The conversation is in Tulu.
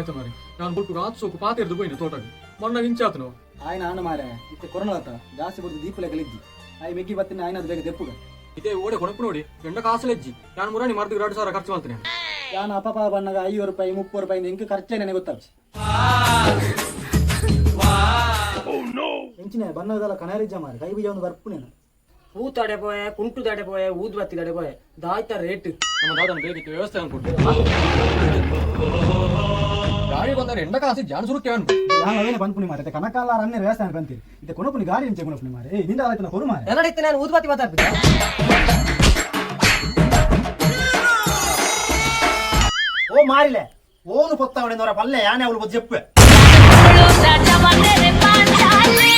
ಆಯ್ತು ಮಾರಿ. ನಾನು ಬೊಟ್ಟು ರಾತ್ ಸೋಕು ಪಾತೆರ್ದು ಪೋಯಿನ ತೋಟಗ್ ಮೊನ್ನ ಇಂಚಾತನು. ಆಯ್ನ ಆಣ ಮಾರೆ, ಇತ್ತೆ ಕೊರೋನಾ ಜಾಸ್ತಿ ಬುಡ್ದು ದೀಪುಲೆಕಲಿಜ್ಜಿ. ಆಯ್ ಮೆಗ್ಗಿ ಬತ್ತಿನ ಆಯ್ನದು ಬೇಗ ದೆಪ್ಪುಗ. ಇದೇ ಓಡೆ ಕೊಣಪು ನೋಡಿ, ಎಂಡ ಕಾಸಲೆಜ್ಜಿ. ನಾನು ಮುರಾಣಿ ಮರ್ದಿಗೆ 2000 ಖರ್ಚು ಮಾಡ್ತೇನೆ. ಯಾನ ಅಪಪ ಬಣ್ಣಗ 50 ರೂಪಾಯಿ 30 ರೂಪಾಯಿ ಎಂಕ್ ಖರ್ಚೇ ನನಗೆ ಗೊತ್ತಾಗ್ಸಿ. ಎಂಚಿನ ಬಣ್ಣದಲ್ಲ ಕಣರಿಜ್ಜ ಮಾರೆ, ಕೈ ಬೀಜ ಒಂದು ಬರ್ಪು ನೇನು. ಪೂ ತಡೆ ಪೋಯೆ, ಕುಂಟು ತಡೆ ಪೋಯೆ, ಊದ್ಬತ್ತಿ ತಡೆ ಪೋಯೆ, ದಾಯ್ತ ರೇಟ್. ನಮ್ಮ ದಾದನ ಬೇಗಿತ್ತು ವ್ಯವಸ್ಥೆ ಅನ್ಕೊಂಡು ಗಾಡಿ ಬಂದರೆ ಎಂಡ ಕಾಸು ಜಾನ್ ಸುರುಕ್ಕೆ ಅನ್ಕು. ಯಾನ್ ಅವೇನೆ ಪನ್ಪುನಿ ಮಾರೆ, ಕನಕಾಲ ರನ್ನೆ ವ್ಯವಸ್ಥೆ ಪಂತೀರಿ. ಇತ್ತೆ ಕೊನಪುನಿ ಗಾಡಿ ಇಂಚೆ ಕೊನಪುನಿ ಮಾರೆ. ಏ ನಿಂದ ಆಯ್ತನ ಕೊರು ಮಾರೆ. ಎನ್ನಡಿತ್ತೆ ನಾನು ಊದ್ಬತ್ತಿ ಮಾತಾಡ್ತಿದ್ದೆ. ಓ ಮಾರಿಲೆ, ಓನು ಪೊತ್ತವಡೆ ನೊರ ಪಲ್ಲೆ ಯಾನೆ ಅವಳು ಜೆಪ್ಪೆ. ರಾಜ ಬಂದರೆ ಪಾಂಚಾಲಿ.